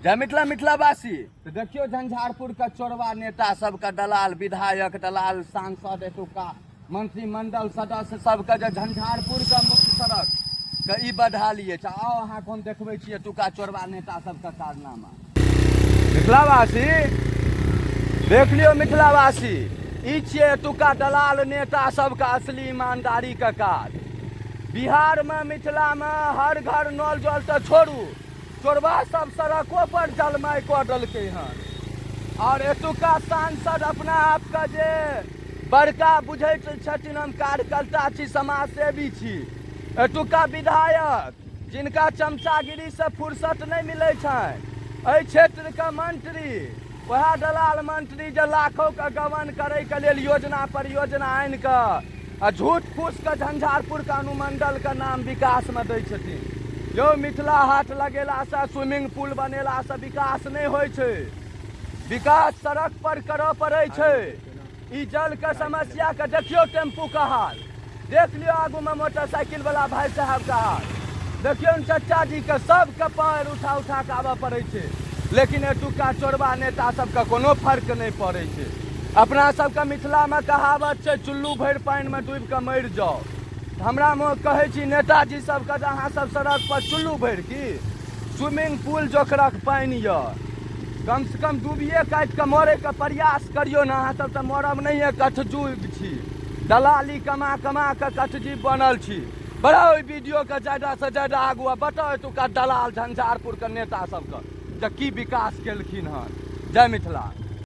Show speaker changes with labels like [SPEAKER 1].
[SPEAKER 1] जय मिथिला, मिथिलावासी। तऽ देखियौ झंझारपुरके चोरबा नेता सबके, दलाल विधायक, दलाल सांसद, एतुका मंत्रिमंडल सदस्य सबके जे झंझारपुरके मुख्य सड़क के ई बदहाली अछि। आउ, अहाँके हम देखबै छी एतुका चोरबा नेता सबके कारनामा। मिथिलावासी, देख लियौ मिथिलावासी, ई छियै एतुका दलाल नेता सबके असली ईमानदारीके काज। बिहारमे, मिथिलामे हर घर नल जल तऽ छोड़ू, चोरबा सब सड़को पर जलमाइ कऽ देलकै हन। आओर एतुका सांसद अपना आपके जे बड़का बुझैत छथिन, हम कार्यकर्ता छी, समाजसेवी छी, एतुका विधायक जिनका चमचागिरीसँ फुर्सत नहि मिलै छनि, एहि क्षेत्रके मंत्री, वएह दलाल मंत्री जे लाखोके गबन करैके लेल योजना परियोजना आनि कऽ आ झूठ फूसके झंझारपुरके अनुमंडलके नाम विकासमे दै छथिन। यौ, मिथिला हाट लगेलासँ, स्विमिंग पुल बनेलासँ विकास नहि होइ छै। विकास सड़क पर करऽ पड़ै छै। ई जलके समस्याके देखियौ, टेम्पूके हाल देख लियौ, आगूमे मोटरसाइकिल वाला भाई साहबके हाल देखियौ ने, चचा जीके, सबके पैर उठा उठा कऽ आबऽ पड़ै छै। लेकिन एतुका चोरबा नेता सबके कोनो फर्क नहि पड़ै छै। अपना सबके मिथिलामे कहावत छै, चुल्लू भरि पानिमे डूबि कऽ मरि जाउ। हमरा कहै छी नेताजी सबके जे अहाँ सब सड़क पर चुल्लू भरि की, स्विमिंग पुल जोकरक पानि यऽ, कमसँ कम डूबिए काटि कऽ मरैके प्रयास करियौ ने। अहाँ सब तऽ मरब नहिए, कठजुग छी, दलाली कमा कमा कऽ कठजीव बनल छी। बढ़ाउ ओहि वीडियोके ज्यादासँ ज्यादा आगू आ बताउ एतुका दलाल झंझारपुरके नेता सबके जे की विकास केलखिन हन। जय मिथिला।